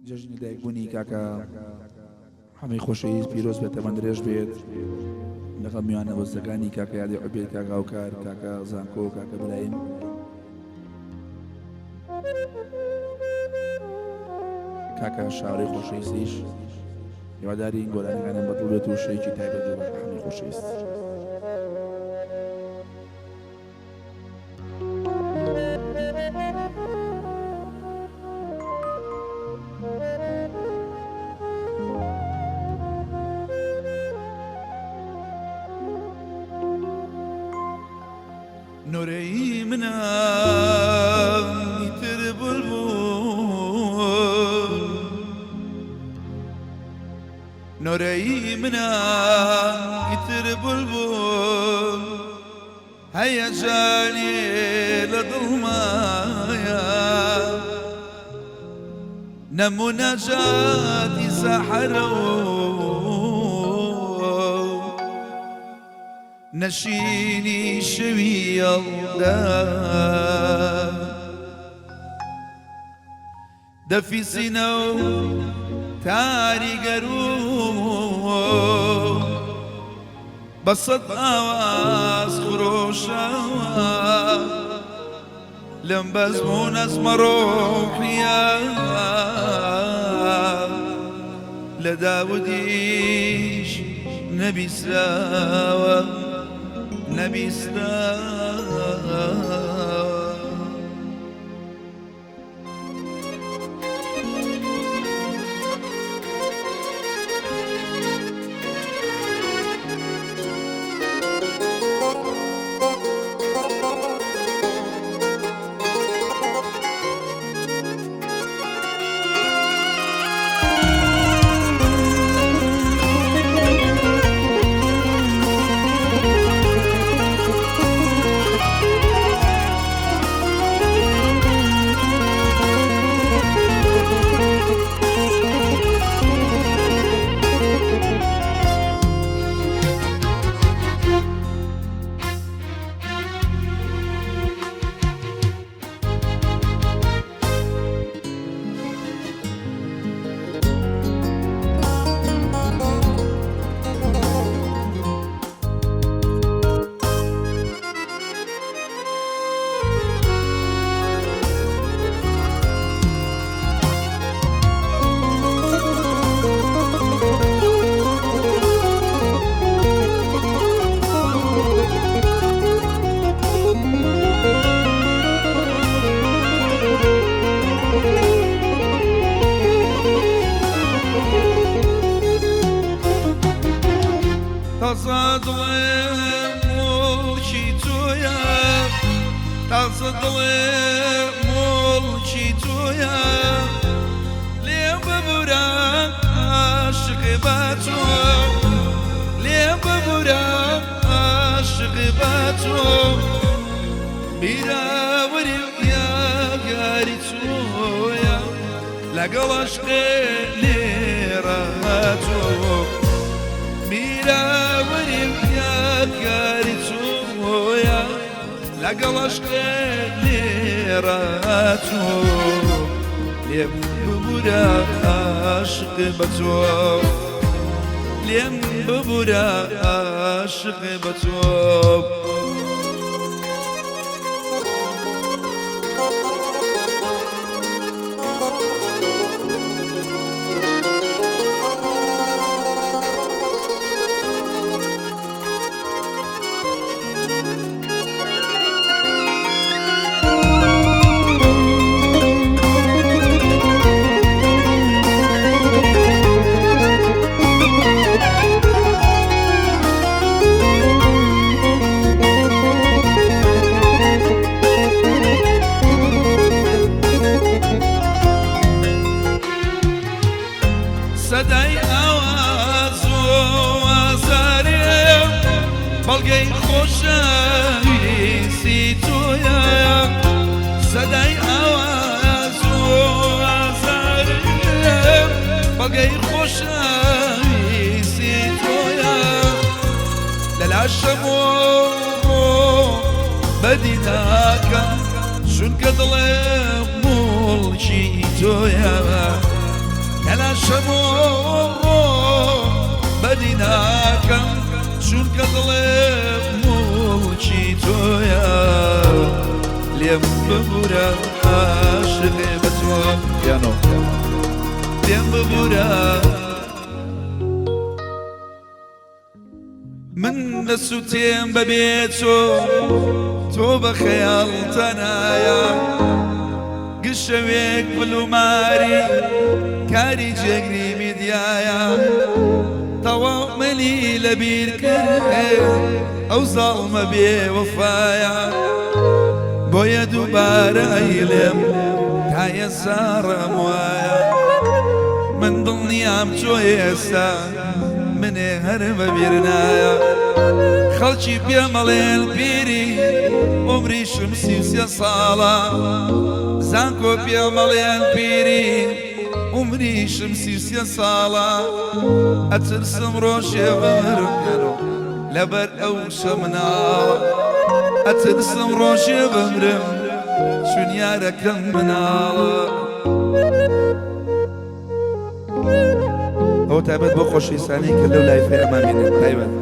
جەژنی لەدایکبوونی کاکە حەمەی خۆشەویست پیرۆز بێت تەمەن درێژ بێت لەگەڵ میوانە بەزەکانی کاکە یادی عوبێد کاکە هاوکار کاکە زانکۆ کاکە برایم کاکە شارەی خۆشەویستیش هیوادارین گۆرانیەکانیان بەدڵ بێت و شەیەکی تایبەت بێت بە حەمەی خۆشەویست. نۆرەی منە ئیتر بولبول نۆرەی منە ئیتر بولبول هەیەجانێ لە دڵمایە نە موناجاتی سەحەرە و نە شینی شەوی یەڵدا. دەفی سینە و تاری گەروو بە سەد ئاواز خرۆشاوە لەم بەزم و نەزمە ڕۆحیە لە داودیش نەبیسراوە نەبیسراوە. تازە دڵێ موڵکی تۆیە تازە دڵێ موڵکی تۆیە لێم ببورە عاشق بە تۆ لێم ببورە عاشق بە تۆ بیرەوەری و یادگاری تۆیە لەگەڵ عەشقێ لێرە تۆ بیرەوەری و یادگاری تۆیە لەگەڵ عەشقێ لێرە تۆ لێم ببورە عاشق بە تۆ لێم ببورە عاشق بە تۆ. سەدای ئاواز و ئازارێ بەڵگەی خۆشەویستی تۆیە سەدای ئاواز و ئازارێ بەڵگەی خۆشەویستی تۆیە لە لاشەم و بەدی ناکەم چونکە دڵێ موڵکی تۆیە. کچەمۆ ڕۆ بەدی ناکەم چونکە دڵێ موڵکی تۆیە لێم ببورە عاشقێ بە تۆ پیانۆ لێم ببورە من دەسوتێم بەبێ تۆ تۆ بە خەیاڵ تەنایە گشەوێک پلوماری کاری جێگری میدیایە تەواو منی لەبیر کرد ئەو زاڵمە بێ وەفایە بۆیە دووبارە ئەیڵێم تا ئێستا ڕام وایە من دڵنیام تۆ ئێستا منێ هەر بەبیر نایە خەڵکی پێمەڵێن پیری عومریشم 33 ساڵە زانکۆ پێمەڵێن پیری عومریشم 33 ساڵە ئەترسم ڕۆژێ بمرم لەبەر ئەو شە مناڵە ئەترسم ڕۆژێ بمرم چون یارەکەم مناڵە. ئەوە تایبەت بۆ خۆشەویستانی کە لەو لایفەی ئەمان بینن تایبەت.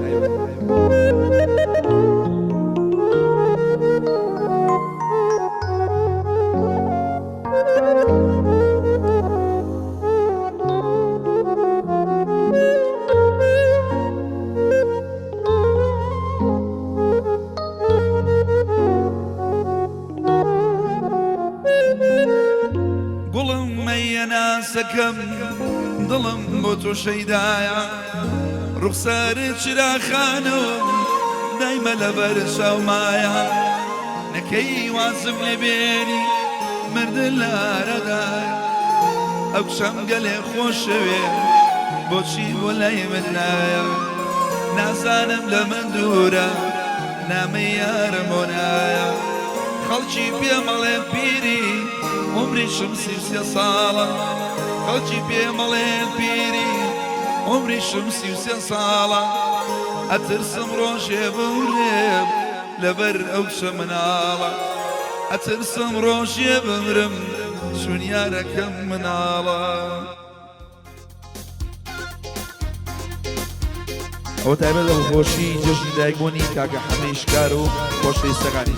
گوڵم مەیە ناسەکەم دڵم بۆ تۆ شەیدایە ڕوخسارت چراخانم دایمە لەبەر چاومایە نەکەی وازم لێ بێنی مردن لە ئارادایە ئەو کچەم گەلێ خۆشەوێ بۆچی بۆ لای من نایە نازانم لە من دوورە نامەی یارم بۆ نایە خەڵکی پێمەڵێن پیری عومریشم 33 ساڵە خەڵکی پێمەڵێن پیری عومریشم 33 ساڵە ئەترسم ڕۆژێ بمرم لەبەر ئەو کچە مناڵە ئەترسم ڕۆژێ بمرم چون یارەکەم مناڵە. ئەوە تایبەت بە خۆشی جەژنی دایکبوونی کاکە حەمەی شکار و خۆشەویستەکانی.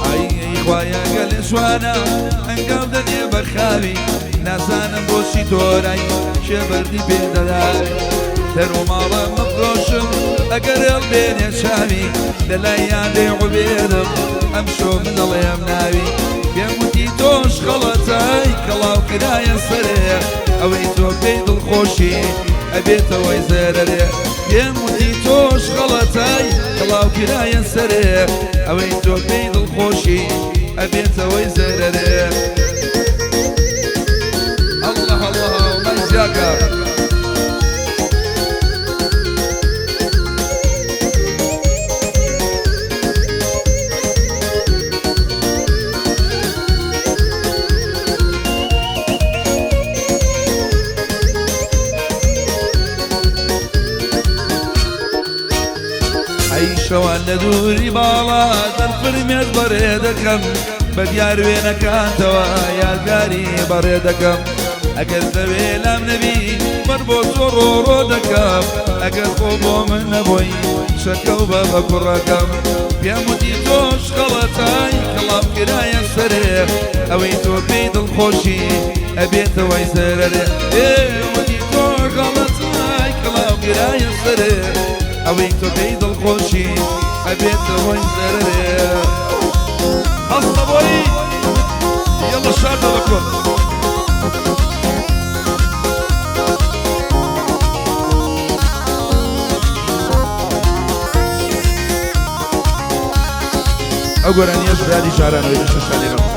ئای خوایە گەلێ جوانە هەنگاو دەنێ بە خاوی نازانم بۆچی تۆرای کێ بەردی پێ دەدای دەر و ماڵە مەفرۆشم ئەگەر هەڵبێنێ چاوی لە لای یادێ عوبێدم ئەمشۆ من ئەڵێم ناوی پێم وتی تۆش خەڵەتای کەڵاو کرایە سەرێ ئەوەی تۆ پێی دڵخۆشی ئەبێتەوەی زەرەرێ پێم وتی تۆش غەڵەتای کڵاو کرایە سەرێ ئەوەی تۆ پێی دڵخۆشی ئەبێتەوەی زەرەرێ الله الله الله زیاکە. ئەی شەوان لە دووری باڵا دەرفرمێت بەڕێ دەکەم بە دیار وێنەکانتەوە یادگاری بەڕێ دەکەم ئەگەر دەوێ لام نەبی من بۆ تۆ ڕۆڕۆ دەکەم ئەگەر خۆ بۆ من نەبووی شەکەو بە بە کوڕەکەم پێم وتی تۆش خەڵەتای کەڵام کرایە سەرێ ئەوەی تۆ پێی دڵخۆشی ئەبێتەوەی زەرەرێ وتی تۆ غەڵەتای کڵاو کرایە سەرێ ئەوەی تۆ پێی دڵخۆشی ئەبێتەوەی زەرەرێ هەستە بۆی یەڵە شاردە بەکۆن. ئەو گۆرانیەش برادی جارانەوەی بشە شانێرەوە.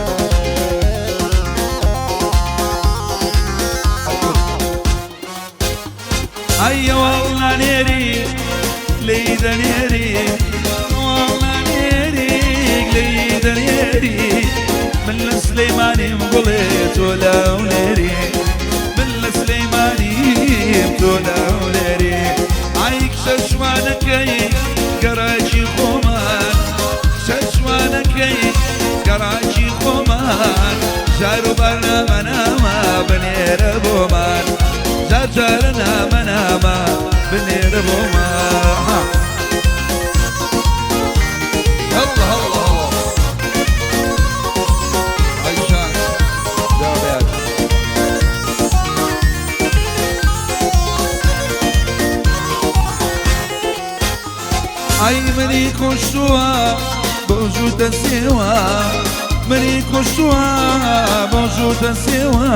ئەیەوەڵ نانێری لێی دەنێری وەڵ نانێری لێی سلەیمانیم گوڵێ تۆ لە هەولێری، من لە سلەیمانیم تۆ لە هەولێری. ئای کچە جوانەکەی گەڕەکی خۆمان، کچە جوانەکەی گەڕەکی خۆمان، جار و بار نامە نامە بنێرە بۆمان، جار جارە نامە نامە بنێرە بۆمان. هەڵڵا هەڵڵا هەڵڵا ئای جان جا بەیان. ئای منی کوشتووە بۆ جووتە سێوە، منی کوشتووە بۆ جووتە سێوە،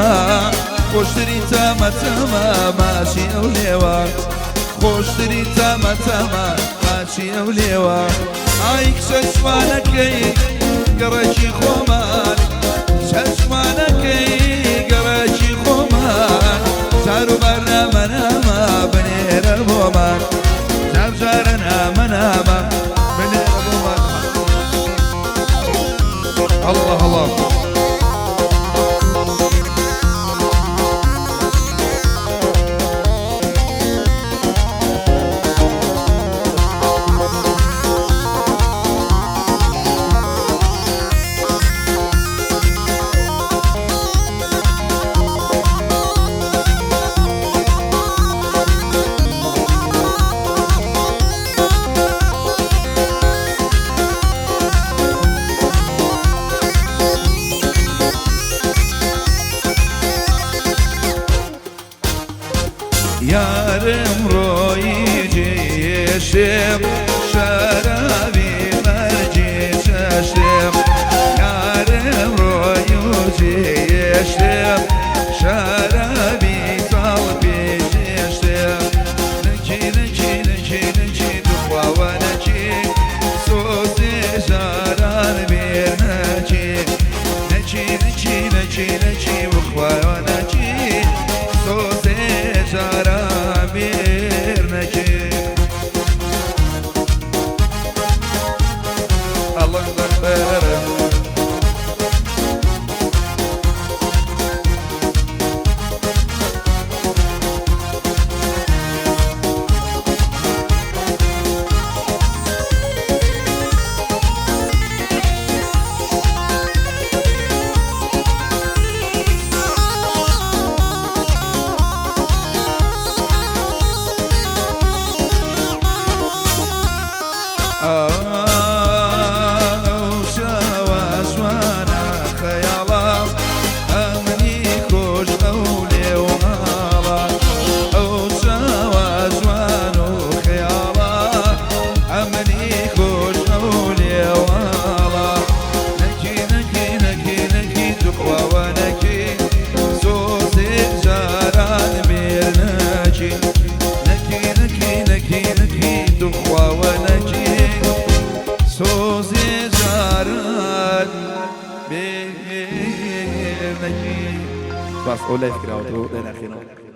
خۆشتری تامە تامە ماچی ئەو لێوە، خۆشتری تامە تامە ماچی ئەو لێوە. ئای کچە جوانەکەی گەڕەکی خۆمان، کچە جوانەکەی گەڕەکی خۆمان، جار و بار نامە نامە بنێرە بۆمان، جار جارە نامە نامە بنێرە بۆمان. الله الله. یارم ڕۆیی جێشێم، شەرابی مەرجی چەشتێم، یارم ڕۆی و جێشێم، شەرابی تاڵ پێ جێشتێم. نەکی نەکی نەکی نەکی توخواوە نەکی، سۆزێ ژاران بێر نەکی، نەکی نەکی نەکی نەکی بخواوە نەکی، سۆزێ جاران بێر نەکی. الله. ئەو شەوە جوانە خەیاڵە ئەمنی کۆش ئەو لێوماڵە، ئەو چاوە جوان و خەیاڵە ئەمنی کۆش ئەو لێوماڵە. نەکی نەکی نەکی نەکی توخواوە نەکی، سۆزێ جاران بێر نەکی، نەکی نەکی نەکی نەکی توخواوە نەکی، سۆزێ جاران بێر نەکی. باس ئەو لایف کراوەتەوە دەناخێنەوە.